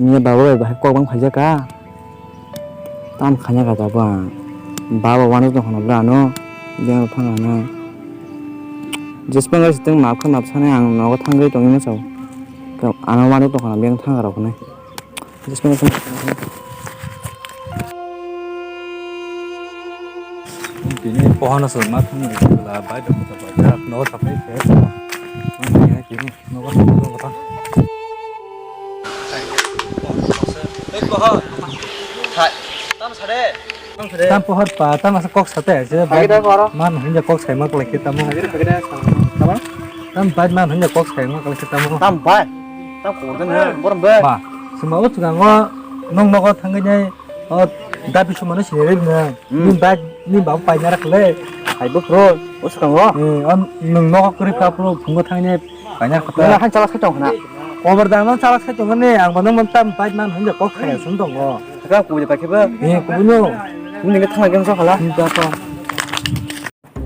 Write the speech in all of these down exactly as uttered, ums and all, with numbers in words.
Ni baba bai bahai kok bang phaijak ka. Tam khanya ka tabang. Baba wano tong khana bra no. Jeng thang ano. Jespen ga siteng map kha map sane ang nogo thangwi tongwi ma sao. Ano wano tong khana beng thang rok ne. Jespen ga siteng. Tini pohana so ma thang ni la bai da kota bai da no sa pai pe. Tini no ba no ba. Hai. Tam sare. Tam pohor pa, tam asa kok sate ase. Agi da koro. Man hinja kok sai ma klai ke tamo. Agi da pagida sa. Tamo. Tam bai man hinja kok sai ma klai ke tamo. Tam bai. Tam ko den he, bor be. Ma, sima o tgang o nong nogo thangwi nai o dabi sumano sini re bina. Hmm. Ni bai ni bab pai na rakle. Hai bo pro, o tgang o. Eh, on nong nogo kri ka pro phungo thangwi nai pai na rakle. Nang han chala sai tong khna. Kobar dang nang chala sai tong ne, ang bo nang man tam bai man hinja kok sai sung tong o. Ka ku ja pa ke ba. Eh, ku no. Ni ne thang gen so khala. Ni ta ko.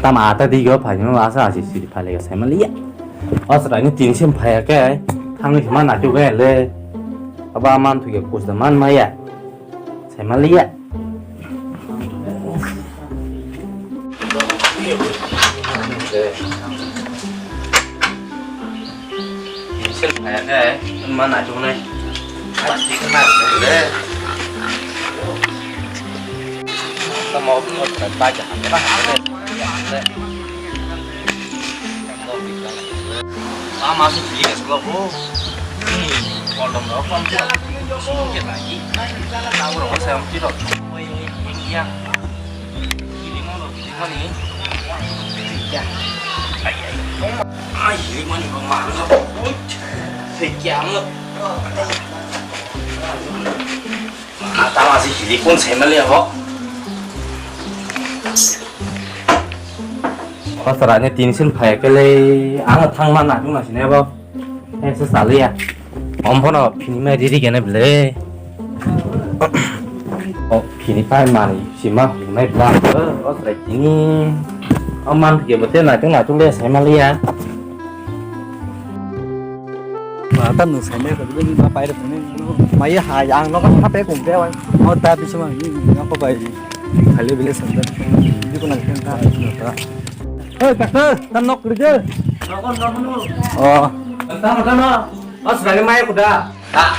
Tamo ata digo phaino asa asi siri phale ga saimaliya. Asra ni tin sim phaya ke thangni ma na chu ga le. Aba man thu ge kus da man maya. Saimaliya. Sel phaya khe, ma naituknai. Plastic ma le. Tamo, tamo, tamo, baja, baja, baja. Ama su bili ka sula bo. Ni, kol dom rok, kol dom rok. Sungke lagi. Tamo rok, saya mesti rok. Yang. Hilikmani. Ai, ai. Ai, hilikmani kok ma. Ui. Hilikya ang. Mata masih hilikun semel ya, kok. Pasarane tinsin phai kele ang thangma na duma sine bo. Ese saliya. Om phono phini mai riri gene ble. O phini pai mani sima hunai bla. O srai tini. O man ke bote na tung na tung le sai maliya. Ma ta nung sai ne ko ni ma pai re ne. Ma ye ha yang no ko ha pe kum pe wa. O ta bi sima ni no ko bai. Khale bile sanda. Ni ko na ken ta. Oi, doctor, ta nok rije. Oh. Tamo, tamo. Asrani mai kuda. Ah.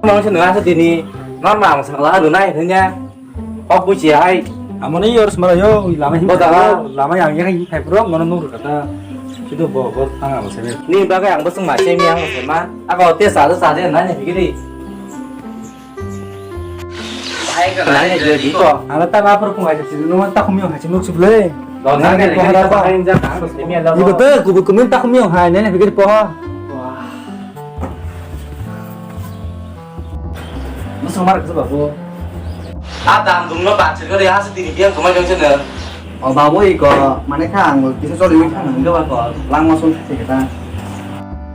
Mang se nang sa dini. Normal ang sa la dunai thanya. Kok buji hai. Amoni yor semara yo, lama hin. Bo daga. Lama yang yang hin thai pura mana nur kata. Situ bo bo tang ang se. Ni bagai ang bo sung ma se mi ang se ma. Ako te sa sa je nai ni giri. Nai, nai, nai, nai, ko. Ala ta ma por kungai sini, no ta khumio hai sini, sini le. Nai, nai, ko hara ta. Ibo te, kubu kumin ta khumio hai, nai, nai, pikir po ha. Musu mar kusu babu. A dam dum no ba chir kare ha se tini biang kumai jong sene. O babu iko, mane kha ang kisa choli wi thang nang ba ko, langma song thik ta.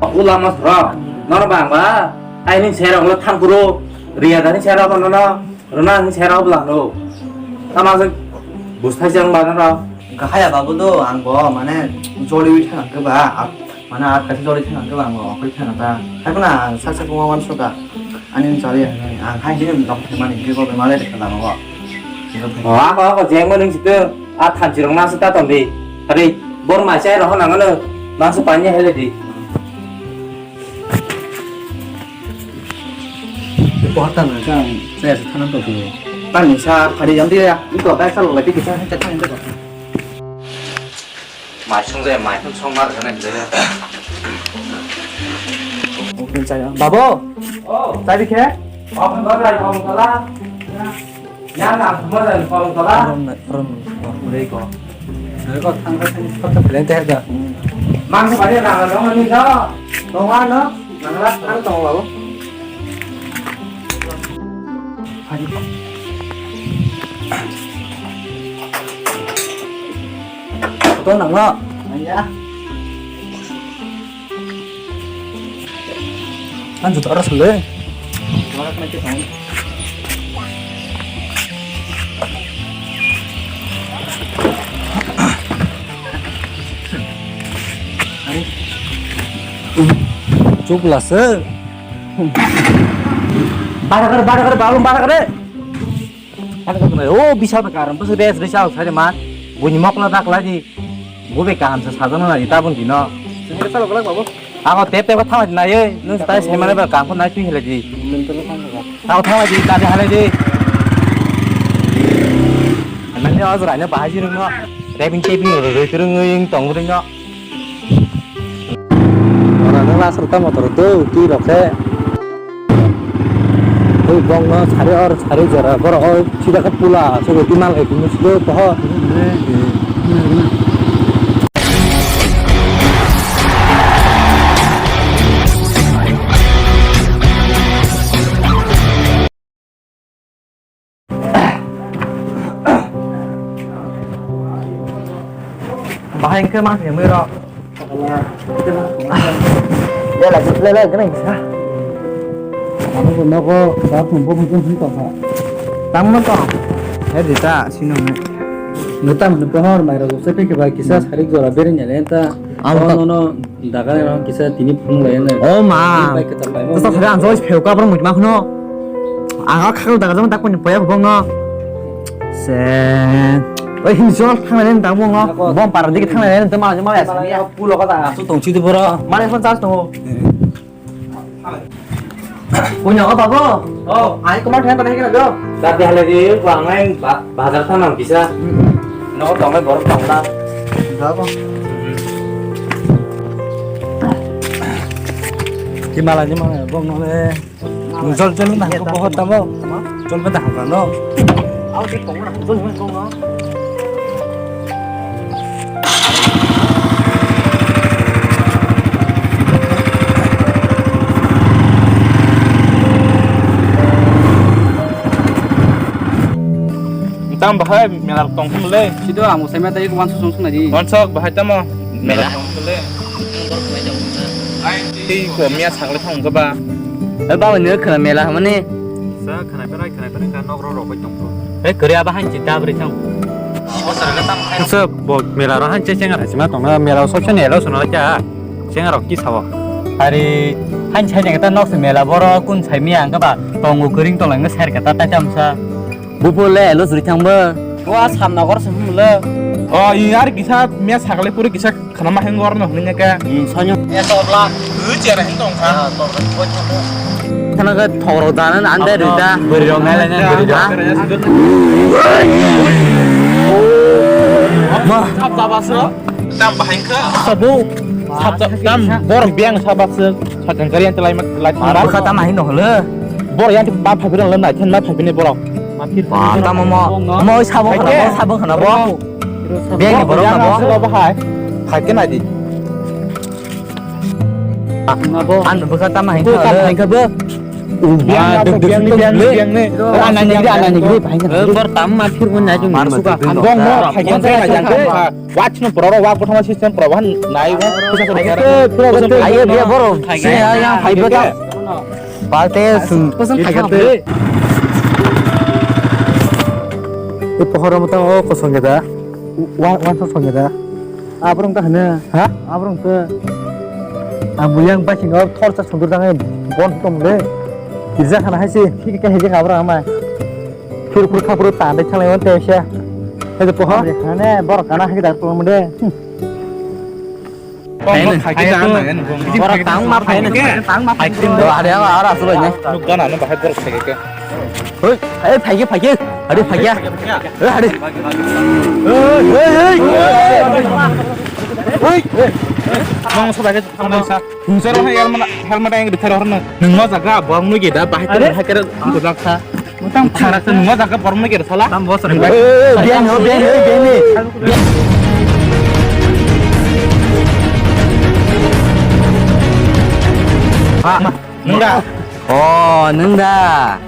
O langma sro, nor bang ba, ai ning sero lo thang kuro, riya dani sero lo no no, rona ni sero bla no. Tama se bus thai jang ba no no. Gahaya babu do, ang bo mane choli wi thang ba, mane a kasa choli thang ba ang bo koi thang ta. Hai ko na sak sak ko wan so ka. Ani chali ang hai hini dok themani ke ko bemale de kala ko. O, ako, ako, jengma nung situ, a thanchi rok nasa ta tong di. Hari, bor ma chai rok nang ano, nasa panya hele di. Porta na kang, saya sa thanan to tu. Tani sa, hari yang dia, itu apa sa lo lagi kita sa thanan to. Mai song jai, mai song song mar jana jai. Oke, saya. Babo. Oh. Tadi ke? Oh, enggak ada, enggak ada. Yang nak semua dari kolong tengah. Ron, ron, ron, ron, ko. Dari ko tanggal sini kota beli teh dah. Mang tu banyak tanggal dong ni dah. Tong ano? Tanggal tang tong lalu. Hari. Betul nang lo? Iya. Kan juta orang sele. Chuk lase. Bara kare, bara kare, balung bara kare. Bara kare, o bisa be karam, bus res res al sare ma. Buni mokla dak lagi. Bube kaham se sajana lagi tabun dino. Sini kita lo kelak babu. Ako tep tep thama dina ye, nung tai semana ba kam ko nai tui hele di. Ako thama di, tadi hale di. Nang ni ojra ne bahai ji nung no. Tebing tebing roi roi turung ing tong ring no. Ora nang la serta motor tu tui rok khe. Oi bong no sari or sari jora boro oi sida ka pula so ti mal hai tumi sida poho. Bahai hwnkhe ma khe mui rok. Lela lela gwnang sa. Amo bo nogo ba phun bo phun phun tong kha. Tamo tong. He dita sino ne. Nutam ne pohor mai rok se phi khe bai kisa sarik jora beri ne le ta. Amo no no. Daga ni rong kisa tini phunuk lai nai. Oh ma. Tini bai kwtal lai. Tasa thari ang joy pheu ka borok muchma khno. Ang a khakal daga jong tak pon poya bong no. Se. Oi hin jol thang lai tak bong no. Bom par dik thang lai tak ma ma ya. Pulo ka da. Su tong chi di boro. Mare phone charge tongo. Punya apa bo? Oh, ai kemana dengan tadi kena do? Tapi hal ini gua main bazar sana bisa. No tong borok tong ta. Enggak apa. Ki mala ni mana bong no le. Jol jol na ko bohot tamo. Jol benda hangka no. Au ti tong na jol jol tong no. Tamo bahai mela tong le. Sido amo sai mata ik wan sung sung na di. Wan sok bahai tamo mela tong le. Ai ti ko mia sakle thong ba. Eh, baba, nini khwna mela hamani? Sa khwna perai, khwna perai, kha nok rok rok bai tong pro. Eh, kwrwi aba han chi dabri thang. Sa bo mela ro han che chengar hachima tong na, mela so chen elo sono kya? Chengar rok ki sawo? Ari han chai ne ta nok se mela boro kun chai mi ang ba tongo kering tong lang ser ka ta ta cham sa. Bupo le elo suri thang ba. Wa sam nogor se hum le. O, i ar kisa mia sakle puri kisa Khana ma heng gorno hwnwi ka? Hmm, sanyo. Ya, tobla. Ui, chera heng tong kha. Ah, tobla. Khana ka thoro dana na ande rita. Beri rong nai lai na, beri rong. Ha? Ma. Sab jaba se. Tam bahai kha. Sabu. Sab jab tam bor biang saba se. Sajang kari yang telai mak lai thang. Bukha tam ahi no holo. Bor yang ba phabi rong lam nai than ma phabi ni borok. Ma tam mo. Mo sabong khana bo, sabong khana bo. Beng ni borok na bo? Bahai. Phai khe nai di. Nabo. An bwkha tama hai kha. Hai kha bo. Biang na, biang ni, biang ni, biang ni. Ana ni gri, ana ni gri, bahai kha. Bor tam ma phir mo nai jung. Mar suka. An bong mo, phai khe nai jang. Watch no bro, wa ko thama system bro, han nai wa. Ayo, dia bro. Sini ya, yang phai beta. Palte sun. Pesan khai kha bre. E pohor mo ta o kosong geda. Wa, wa kosong geda. Abrong ta hana. Ha? Abrong ta. Ang buyang ba singo thor cha sundur jang bon tom le. Girja khana hai se. Thik khe hai je abra ama. Phur phur khapur ta dai thalai on te se. Hai je pohor. Hane bor kana hai dar tom de. Borok tang ma phai nang. Tang ma phai. Do are ara aslo ne. Nuk gana no bahai borok phai ke. Hoi, ai phai ke phai ke. Are phai ke. Are. Hoi, hoi. Hoi. Nang sa bahai tang sa. Hungsar hai helmet helmet ang dithar horna. Nang ma jaga bang nu ge da bahai ke hai ke. Ang ko jak sa. Mutang thara se nungma jaga borok no kere sala. Tam boss rek. Eh, eh, biang ho, biang ho, biang ni. Ha, nung da. Oh, nung da.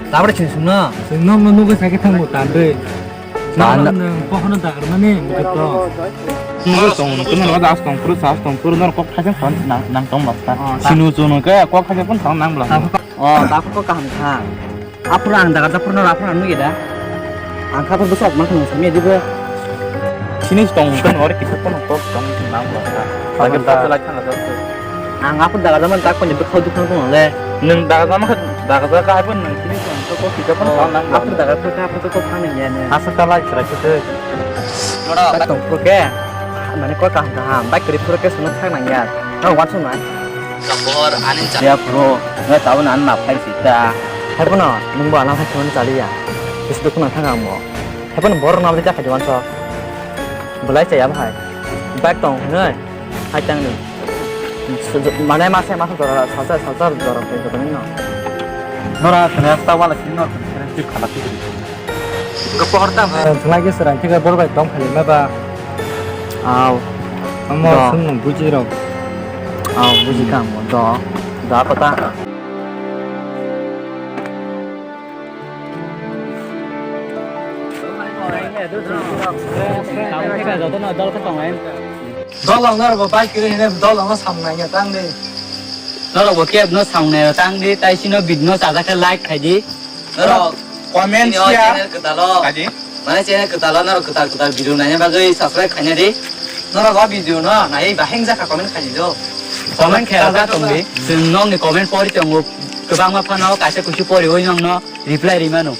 Tabra chini sungno. Sungno no nugo sakhe thango tandre. Tanda. Nang pohano dagar mani muketo. Nugo tong, kuno nugo das tong, puru sas tong, puru nor kok thaja kon nang nang tong basta. Oh, ta- Sinu sunu ke kok thaja kon tong nang bla. Oh, ta kok kaham kha. Aphuru ang dagar da phuru aphuru ang nugya da. Ang kha phuru bwswk man khna sami dibo. Sini tong tong ore kisa kono tok tong nang ba. Lagi ta lai khana da. Ang aphuru dagar da man tak poni bwkhao dukhan tong le. Nung dagar da man kha Daga daga hai pun nang sini pun to kopi to pun Oh, nang. Apa daga pun apa to kok nang ya ni. Asa ta lai chara chute. Bak tong pro ke. Mane ko kaham kaham. Bak kri pro ke sunuk thang nang ya. Nang wan sunai. Kabor anin cha. Ya bro, nga tabun an na phai sita. Hai pun nung bo ana phai sunuk chali ya. Bis dukun thang amo. Hai pun bor na ja khai wan so. Belai cha ya hai. Bak tong nai. Hai tang ni. Mane masa masa dora salsa salsa dora pe dora ni no. Nora kena sta wala sini nor kena sip khala sip. Gopo horta. Thanai ke serang thik bor bai tong khali ma ba. Aw. Amo Do. Sung nung buji rok. Aw buji kam do. Da kota. Dol ang norok bo bike kiri hine dol ang samnai ya tang de. Norok bo keb no samnai ya tang de, tai sino video no chajak khe like khai di. Norok comment siya. Channel kwtalo. Kaji? Mane channel kwtalo norok kwtal kwtal video naina bagwi subscribe khaina di. Norok o video no nai baheng jaka comment khai di do. Comment khe rok tong di. Chwng nokni comment pori tongo kwbangma phano kaisa kusu pori oi nokno reply ri mano.